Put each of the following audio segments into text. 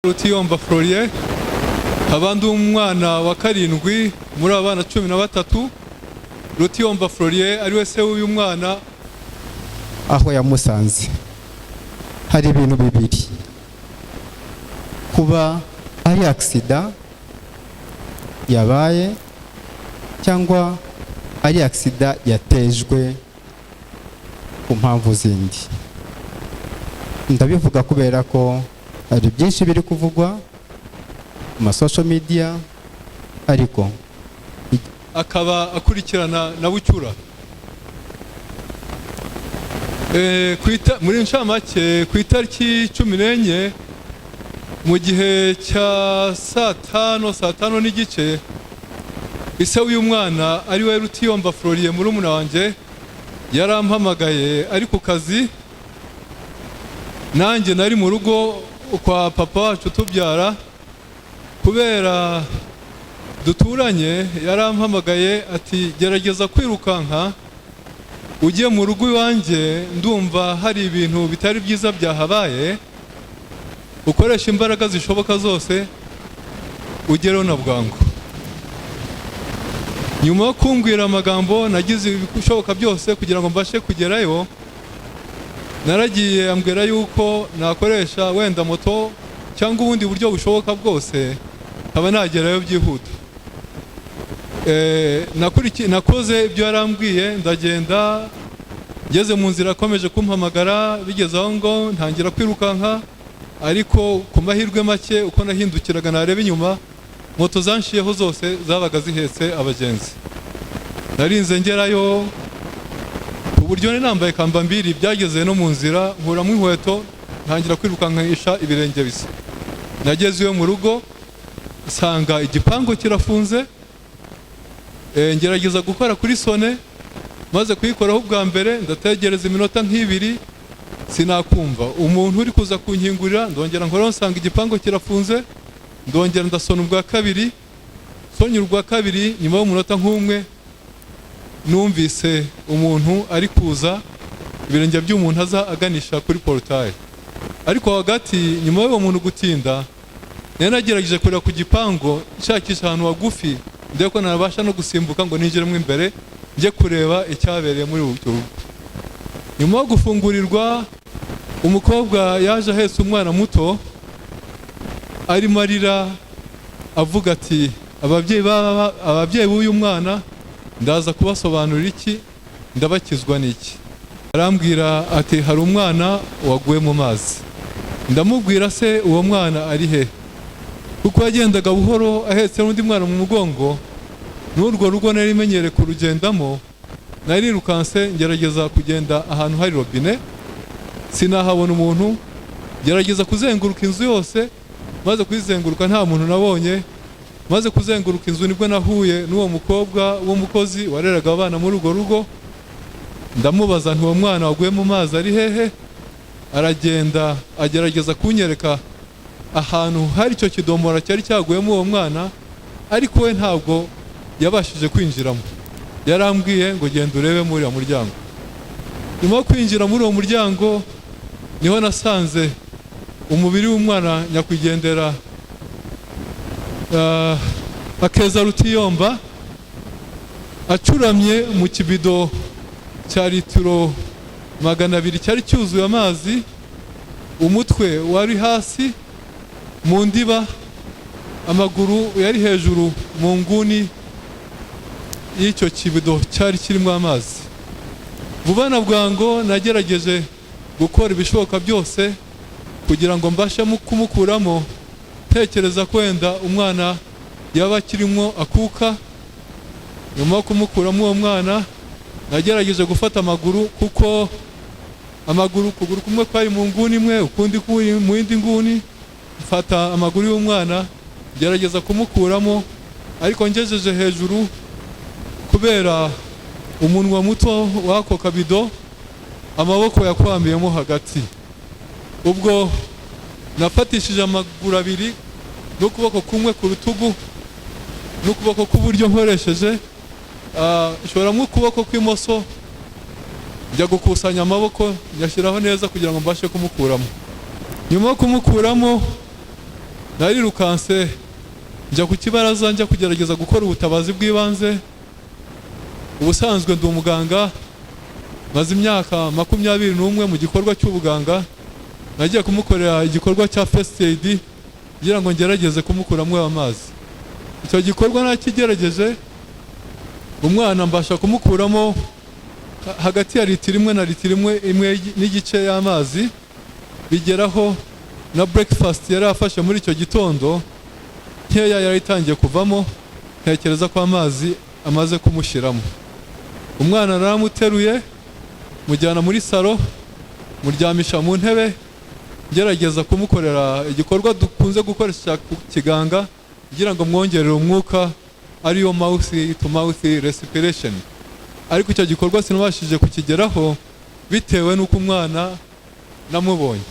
Rutiyomba Florien, nkaba ndi umwana wa karindwi muri aba bana 13. Rutiyomba Florien ari we se w'uyu mwana. Aho yamusanze hari ibintu bibiri: kuba ari accident yabaye cyangwa ari accident yatejwe ku mpamvu zindi. Ndabivuga kubera ko hari byinshi biri kuvugwa ku ma social media, ariko akaba akurikirana na Bucyura. Muri ncamake, ku itariki 14 mu gihe cya saa 5, saa 5 n'igice, ise w'uyu mwana ari we Rutiyomba Florien, murumuna wanjye, yarampamagaye ari ku kazi. Nanjye nari mu rugo kwa papa wacu tubyara, kubera duturanye. Yarampamagaye ati: "Gerageza kwirukanka ujye mu rugo iwanjye, ndumva hari ibintu bitari byiza byahabaye, ukoresha imbaraga zishoboka zose ugereho na bwangu." Nyuma yo kumbwira amagambo, nagize ibishoboka byose kugira ngo mbashe kugerayo. Naragiye, ambwira yuko nakoresha wenda moto cyangwa ubundi buryo bushoboka bwose nkaba nagerayo byihuta. Nakoze ibyo yarambwiye, ndagenda. Ngeze mu nzira akomeje kumpamagara, bigeze aho ngo ntangira kwirukanka, ariko ku mahirwe make, uko nahindukiraga nareba inyuma, moto zanshiyeho zose zabaga zihetse abagenzi. Narinze ngerayo ku buryo nari nambaye kambambiri, byageze no mu nzira nkuramo inkweto, ntangira kwirukankisha ibirenge bisa. Nageze iwe mu rugo nsanga igipangu kirafunze. Ngerageza gukora kuri sonnerie. Maze kuyikoraho ubwa mbere, ndategereza iminota nk'ibiri, sinakumva umuntu uri kuza kunkingurira. Ndongera nkoraho, nsanga igipangu kirafunze. Ndongera ndasona ubwa kabiri. Sonye ubwa kabiri, nyuma y'umunota nk'umwe numvise umuntu ari kuza, ibirenge by'umuntu aza aganisha kuri portail. Ariko hagati, nyuma y'uwo muntu gutinda, nari nagerageje kureba ku gipangu nshakisha ahantu hagufi ndebe ko nabasha no gusimbuka ngo ninjiremo imbere njye kureba icyabereye muri urwo rugo. Nyuma yo gufungurirwa, umukobwa yaje ahetse umwana muto, arimo arira, avuga ati: "Ababyeyi b'uyu mwana ndaza kubasobanurira iki? Ndabakizwa n'iki?" Arambwira ati: "Hari umwana waguye mu mazi." Ndamubwira: "Se uwo mwana ari he?" Kuko yagendaga buhoro ahetse n'undi mwana mu mugongo, n'urwo rugo nari menyereye kurugendamo. Narirukanse, ngerageza kugenda ahantu hari robine, sinahabona umuntu. Gerageza kuzenguruka inzu yose, maze kuyizenguruka nta muntu nabonye. Maze kuzenguruka inzu nibwo nahuye n'uwo mukobwa w'umukozi wareraga abana muri urwo rugo. Ndamubaza nti: "Uwo mwana waguye mu mazi ari hehe?" Aragenda agerageza kunyereka ahantu hari icyo kidomora cyari cyaguyemo uwo mwana, ariko we ntabwo yabashije kwinjiramo. Yarambwiye ngo: "Genda urebe muri uriya muryango." Nyuma yo kwinjira muri uwo muryango niho nasanze umubiri w'umwana nyakwigendera Akeza Rutiyomba acuramye mu kibido cya litiro 200 cyari cyuzuye amazi. Umutwe wari hasi mu ndiba, amaguru yari hejuru mu nguni y'icyo kibido cyari kirimo amazi. Vuba na bwangu nagerageje gukora ibishoboka byose kugira ngo mbashe kumukuramo, ntekereza ko wenda umwana yaba akirimo akuka. Nyuma yo kumukuramo uwo mwana, nagerageje gufata amaguru, kuko amaguru, ukuguru kumwe kwari mu nguni imwe, ukundi kuri mu yindi nguni. Mfata amaguru y'umwana, ngerageza kumukuramo, ariko ngejeje hejuru, kubera umunwa muto w'ako kabido, amaboko yakwamiyemo hagati. Ubwo nafatishije amaguru abiri n'ukuboko kumwe ku rutugu n'ukuboko k'uburyo nkoresheje, nshoramo ukuboko kw'imoso, njya gukusanya amaboko, nyashyiraho neza kugira ngo mbashe kumukuramo. Nyuma yo kumukuramo Narirukanse njya ku kibaraza, njya kugerageza gukora ubutabazi bw'ibanze. Ubusanzwe ndi umuganga, maze imyaka 21 mu gikorwa cy'ubuganga. Nagiye kumukorera igikorwa cya first aid kugira ngo ngerageze kumukuramo amazi. Icyo gikorwa nakigerageje, umwana mbasha kumukuramo hagati ya litiro 1 na litiro 1.5 y'amazi. Bigeraho na breakfast yari afashe muri icyo gitondo nkeya yari itangiye kuvamo. Ntekereza ko amazi amaze kumushyiramo. Umwana naramuteruye, mujyana muri salo, muryamisha mu ntebe, ngerageza kumukorera igikorwa dukunze gukoresha ku kiganga kugira ngo mwongerere umwuka, ariyo mouth to mouth respiration. Ariko icyo gikorwa sinabashije kukigeraho bitewe n'uko umwana namubonye.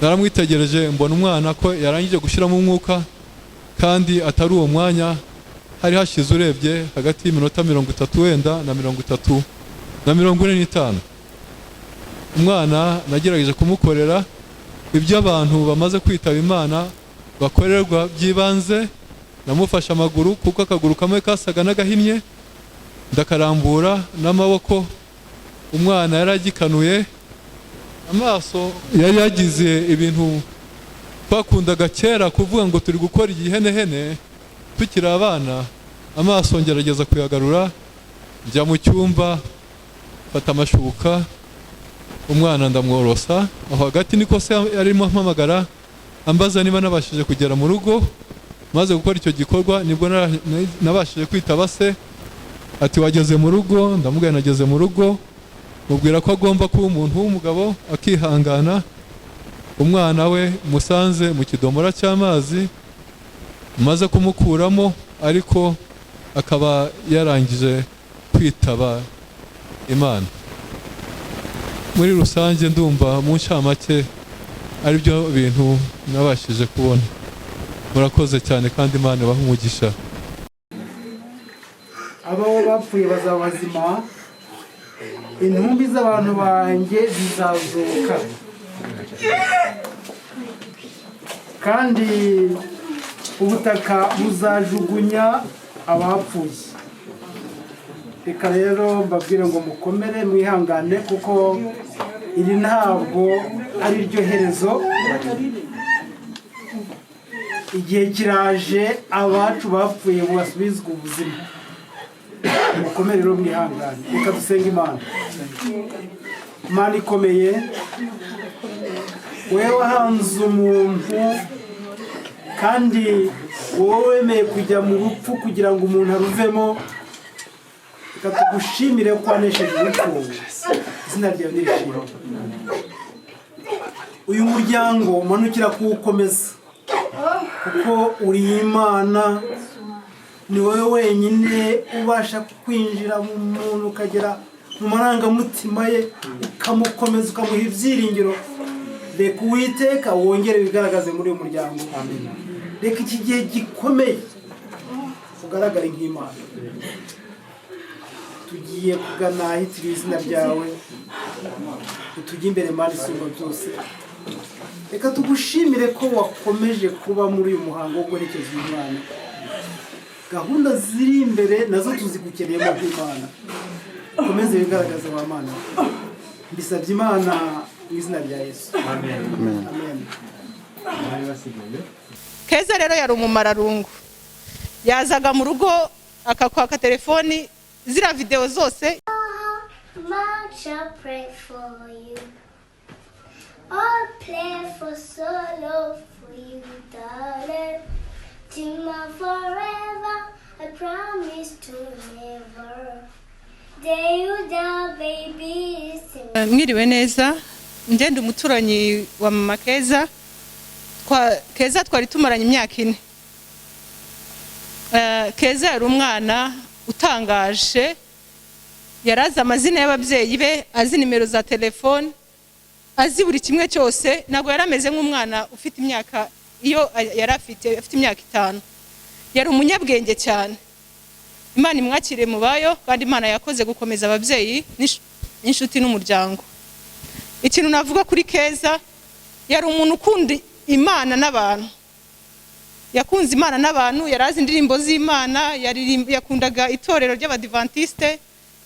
Naramwitegereje, mbona umwana ko yarangije gushyiramo umwuka, kandi atari uwo mwanya hari hashize, urebye hagati y'iminota 30 wenda na 30 na 45. Umwana nagerageje kumukorera ibyo abantu bamaze kwitaba Imana bakorerwa by'ibanze. Namufashe amaguru, kuko akaguru kamwe kasaga n'agahinnye, ndakarambura n'amaboko. Umwana yari agikanuye amaso, yari yagize ibintu twakundaga kera kuvuga ngo turi gukora igihenehene tukiri abana. Amaso ngerageza kuyagarura, njya mu cyumba, mfata amashuka, umwana ndamworosa. Aho hagati niko se yarimo ampamagara, ambaza niba nabashije kugera mu rugo. Maze gukora icyo gikorwa nibwo nabashije kwitaba se. Ati: "Wageze mu rugo?" Ndamubwira: "Nageze mu rugo." Mubwira ko agomba kuba umuntu w'umugabo, akihangana. Umwana we musanze mu kidomora cy'amazi, maze kumukuramo, ariko akaba yarangije kwitaba Imana. Muri rusange ndumva mu ncamake aribyo bintu nabashije kubona. Murakoze cyane, kandi Imana ibahe umugisha. Abaho bapfuye bazaba bazima, intumbi z'abantu banjye zizazuka, kandi ubutaka buzajugunya abapfuye. Reka rero mbabwire ngo mukomere, mwihangane, kuko iri ntabwo ari ryo herezo. Igihe kiraje abacu bapfuye basubizwa ubuzima. Mukomere rero, mwihangane. Reka dusenge Imana. Imana ikomeye, wowe wahanze umuntu, kandi wowe wemeye kujya mu rupfu kugira ngo umuntu aruvemo, reka tugushimire ko wanesheje urupfu. Izina ryawe nirishimwe. Uyu muryango umanukira kuwukomeza, kuko uri Imana, ni wowe wenyine ubasha kwinjira mu muntu, ukagera mu marangamutima ye, ukamukomeza, ukamuha ibyiringiro. Reka Uwiteka wongere wigaragaze muri uyu muryango. Reka iki gihe gikomeye ugaragare nk'Imana. Tugiye kugana ahitiriwe izina ryawe, utujye imbere, Mana isumba byose. Reka tugushimire ko wakomeje kuba muri uyu muhango wo guherekeza uyu mwana. Gahunda ziri imbere nazo tuzigukeneyemo nk'Imana. Ukomeze wigaragaze wa Mana. Mbisabye Imana mu izina rya Yesu, amen. Keza rero yari umumararungu. Yazaga mu rugo akakwaka telefoni, ziriya videwo zose. Much I pray for you. I pray for solo for you, darling. Till my forever, I promise to never. Day you down, baby. Sing. Mwiriwe neza. Ngenda umuturanyi wa mama Keza. Keza twari tumaranye imyaka 4. Keza yari umwana utangaje. Yari azi amazina y'ababyeyi be, azi nimero za telefone, azi buri kimwe cyose. Ntabwo yari ameze nk'umwana ufite imyaka iyo yari afite imyaka 5. Yari umunyabwenge cyane. Imana imwakire mu bayo, kandi Imana yakoze gukomeza ababyeyi n'inshuti n'umuryango. Ikintu navuga kuri Keza, yari umuntu ukunda Imana n'abantu. Yakunze Imana n'abantu, yari azi indirimbo z'Imana, yakundaga itorero ry'Abadivantisite.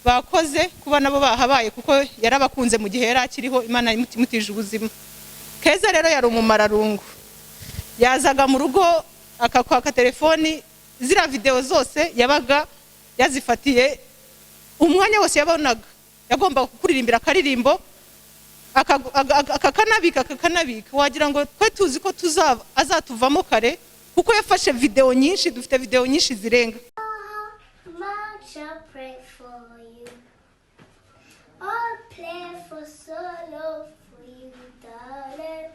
Bakoze kuba nabo bahabaye, kuko yarabakunze mu gihe yari akiriho. Imana imutije ubuzima. Keza rero yari umumararungu. Yazaga mu rugo akakwaka telefoni, ziriya videwo zose yabaga yazifatiye. Umwanya wose yabonaga yagombaga kukuririmbira akaririmbo, akakanabika, akakanabika. Wagira ngo twe tuzi ko tuzaba azatuvamo kare, kuko yafashe videwo nyinshi. Dufite videwo nyinshi zirenga. How much I pray for you. I pray for solo for you, darling.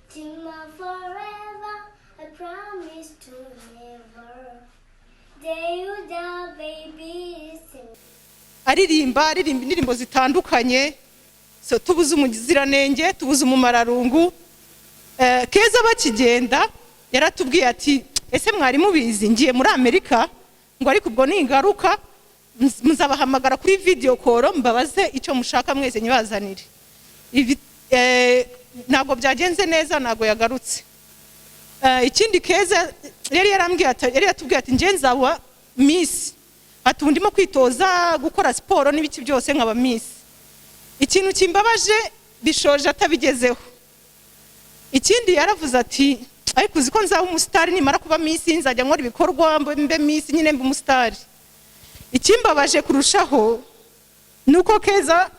Till my forever, I promise to never. Day you die, baby. Sing. Aririmba indirimbo zitandukanye. So tubuze umuziranenge, tubuze umumararungu. Keza bakigenda yaratubwiye ati: "Ese mwari mubizi? Ngiye muri Amerika," ngo ariko ubwo ningaruka muzabahamagara kuri video call, mbabaze icyo mushaka mwese nyibazanire. Ibi ntabwo byagenze neza, ntabwo yagarutse. Ikindi Keza yari yarambwiye yari yatubwiye ati: "Njye nzaba Miss," ati: "Ubu ndimo kwitoza gukora siporo n'ibiki byose, nkaba Miss." Ikintu kimbabaje, bishoje atabigezeho. Ikindi yaravuze ati: "Ariko uzi ko nzaba umusitari? Nimara kuba Miss nzajya nkora ibikorwa, mbe Miss nyine, mbe umusitari." Ikimbabaje kurushaho ni uko Keza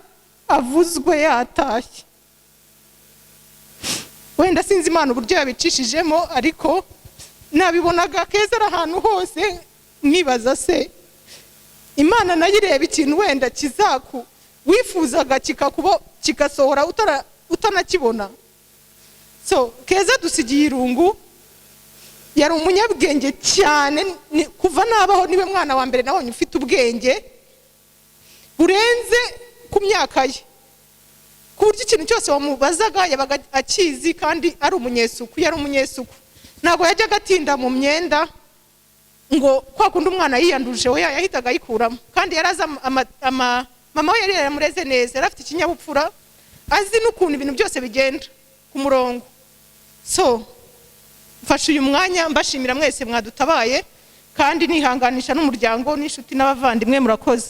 avuzwe yatashye. Wenda sinzi Imana uburyo yabicishijemo, ariko nabibonaga Keza ari ahantu hose, nibaza se Imana nayo ireba ikintu wenda kizaku wifuzaga kikakuba kigasohora utanakibona. So Keza dusigiye irungu. Yari umunyabwenge cyane. Kuva nabaho niwe mwana wa mbere nabonye ufite ubwenge burenze ku myaka ye, ku buryo ikintu cyose wamubazaga yabaga akizi, kandi ari umunyesuku. Yari umunyesuku, ntabwo yajyaga atinda mu myenda ngo kwa kundi umwana yiyanduje, we yahitaga ayikuramo. Kandi yari azi mama we yari yaramureze neza, yari afite ikinyabupfura, azi n'ukuntu ibintu byose bigenda ku murongo. So mfashe uyu mwanya mbashimira mwese mwadutabaye, kandi nihanganisha n'umuryango n'inshuti n'abavandimwe. Murakoze.